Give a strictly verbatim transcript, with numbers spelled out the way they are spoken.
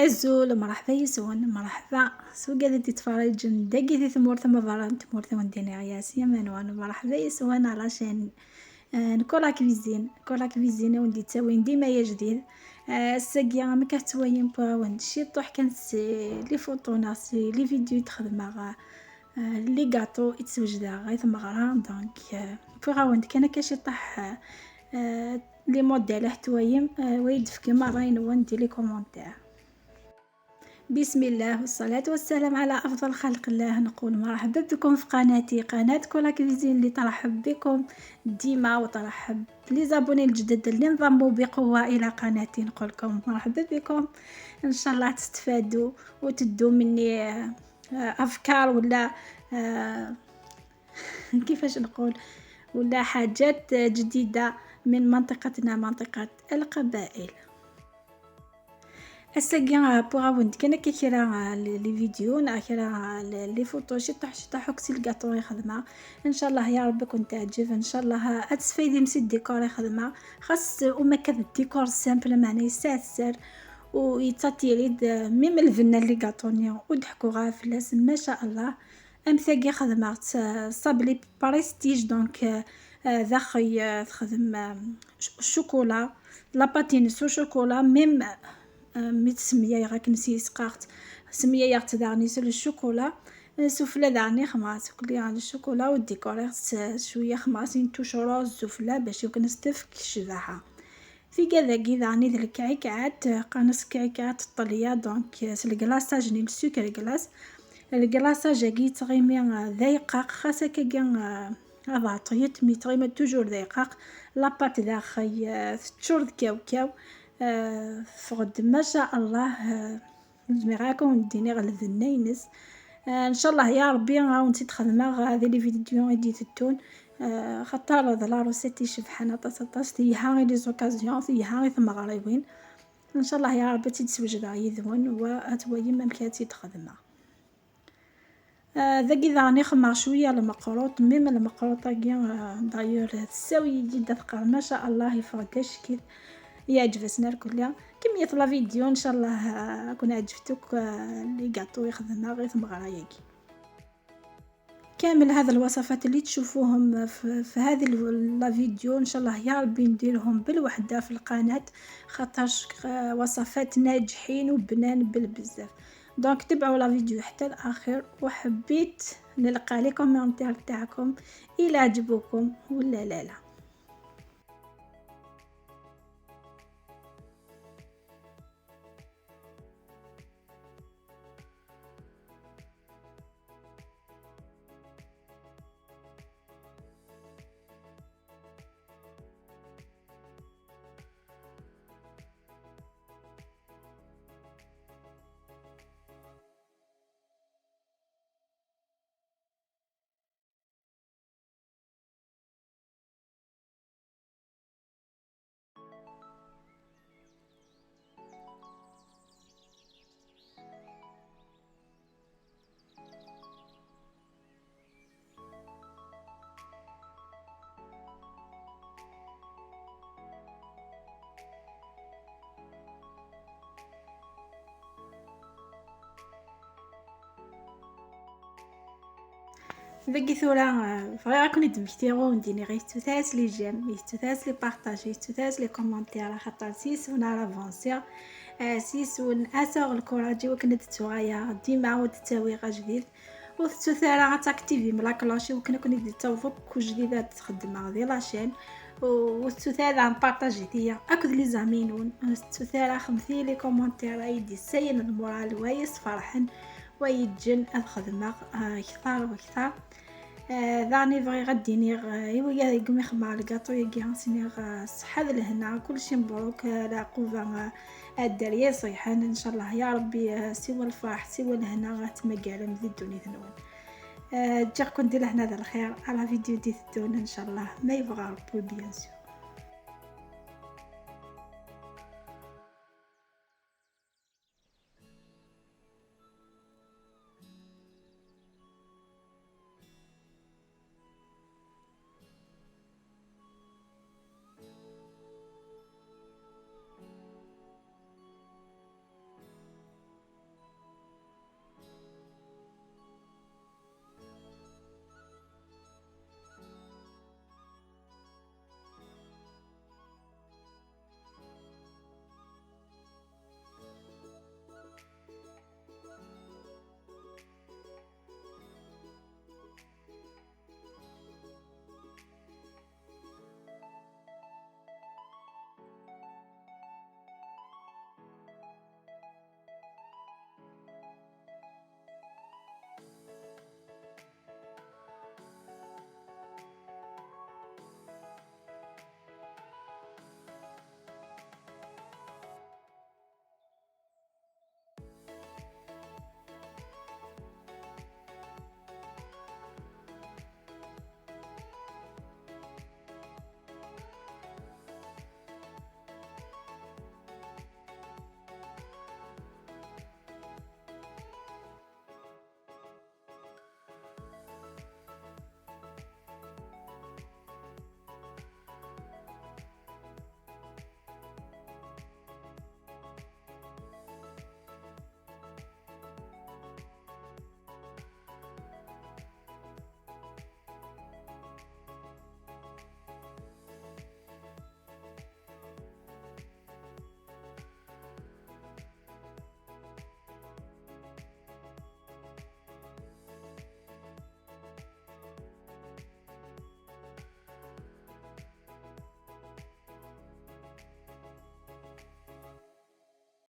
Azul, mṛeḥba yis-wen, mṛeḥba s wigad i d-ittfeṛṛiǧen dagi di tmurt n berra n tmurt i wen-d-iniɣ Yas Yamanwan, mṛeḥba yis-wen à la chaîne, euh, n Kola Cuisine, Kola Cuisine i wen-d-ittawin dima ajdid. Euh, ass-agi, am akka tettwalim, wwiɣ-awen-d ciṭuḥ kan si les photos neɣ si les vidéos i d-xedmeɣ, euh, les gâteaux i d-swejdeɣ i tmeɣra, donc, euh, wwiɣ-awen-d kan akka ciṭuḥ, euh, les modèles, ah, tettwalim, euh, wa yi-d-fkem ṛṛay-nwen di les commentaires. بسم الله والصلاة والسلام على أفضل خلق الله. نقول مرحبا بكم في قناتي، قناة كولا كويزين، اللي ترحب بكم ديما وترحب les abonnés الجدد اللي انضموا بقوة إلى قناتي. نقول لكم مرحبا بكم، إن شاء الله تستفادوا وتدوا مني، آه، أفكار ولا، آه، كيفاش نقول، ولا حاجات جديدة من منطقتنا، منطقة القبائل. Ass-agi, ah, wwiɣ-awen-d kan akka kra, ah, les, les vidéos neɣ kra, ah, les, les photos ciṭuḥ ciṭuḥ akk si lgaṭu i xedmeɣ. Ncallah ya Rebbi ad ken-teɛǧeb, ncallah, ah, ad tesfaydim si ddikor i xedmeɣ. Xas uma akka d ddikor simple, meɛna yesɛa sser u yettati-d, ah, même lbenna n lgaṭu-nni ur d-ḥkuɣ ara fell-as, ma sha Allah. Am tagi xedmeɣ-tt, euh, sablé prestige, donc, euh, euh, daxel, euh, texdem, euh, ch-, chocolat, la pâte-ines au chocolat, même, euh, mi tt-semyayeɣ akken s yisqaɣ-tt, semyayeɣ-tt daɣen s le chocolat, euh, sufella daɣen xedmeɣ-tt akk le chocolat u décoriɣ-tt, euh, cwiya xedmeɣ-tt une touche rose sufella bac i wakken ad s-tefk ccbaḥa. Tigad-agi daɣen i d lkɛikɛat, qqaren-as kɛikɛat n ṭṭelya, donc, euh, s le glaçage-nni, le sucre glace. Le glaçage-agi yettɣimi, euh, d ayqaq, xas akkagi, euh, ad ɛeṭṭyet, mi yettɣimi toujours d ayqaq. La pâte daxel, euh, teččur d kawkaw, euh, teffeɣ-d, ma sha Allah, euh, Ur zmireɣ ara ad wen-d-iniɣ lbenna-ines. Ah, ncallah ya Rebbi ad wen-tt-id-xedmeɣ, ah, di les vidéos i d-iteddun. Ah, xaṭer d la recette icebḥen aṭas, aṭas, telha i les occasions, telha i tmeɣriwin. Ncallah ya Rebbi ad tt-id-swejdeɣ yid-wen, wa ad twalim amek ad tt-id-xedmeɣ. Ah, dagi daɣen i xedmeɣ cwiya lmeqruṭ, même lmeqruṭ-agi, ah, d'ailleurs, tessawi-yi-d ad teqqar, ma sha Allah, yeffeɣ-d acekk-it, yeɛǧeb-asen irkelli. Kemmlet la vidéo, ncallah, ah, ad ken-ɛeǧbent akk, ah, les gâteaux i xedmeɣ i tmeɣra-agi. كامل هذه الوصفات اللي تشوفوهم في، في هذه ال-، la vidéo، ncallah ya Rebbi نديرهم بالوحدة في القناة، خاطرش، آه، وصفات ناجحين وبنان بالبزاف. Donc تبعوا la vidéo حتى الآخر، وحبيت نلقى les commentaires تاعكم، إلا عجبوكم ولا لا لا. Dagi tura, eh, bɣiɣ ad ken-id-mmektiɣ u wen-d-iniɣ yettut-as les j'aime, yettut-as les partages, yettut-as les commentaires, axaṭer s yes-wen ara avansiɣ, eh, s yes-wen ad sɛuɣ lkuṛaǧ i wakken ad d-ttuɣaleɣ dima u ad d-ttawiɣ ajdid. Ur tettut ara ad taktivim la cloche i wakken ad ken-id-ittaweḍ akk ujdid ad t-xeddmeɣ di la chaîne. Ur tettut ara ad partajit-iyi akked les amis-nwen. Ur tettut ara xedmet-iyi les commentaires ay d-yessayen lmural, wa yi-sferḥen, wa yi-ǧǧen ad xedmeɣ, ah, kter u kter. Ah, daɣen i bɣiɣ ad d-iniɣ, ah, i wigi i xedmeɣ lgaṭu-agi, ad s-iniɣ, ah, ṣṣeḥḥa d lehna, kulci mebruk, ah, leɛquba, ah, a dderya iṣeḥḥan, ncallah ya Rebbi, ah, siwa lferḥ, siwa lehna ad tmagarem di ddunit-nwen. Ah, ǧǧiɣ-ken di lehna d lxir, à la vidéo d-iteddun, ncallah, ma yebɣa Rebbi, bien sûr.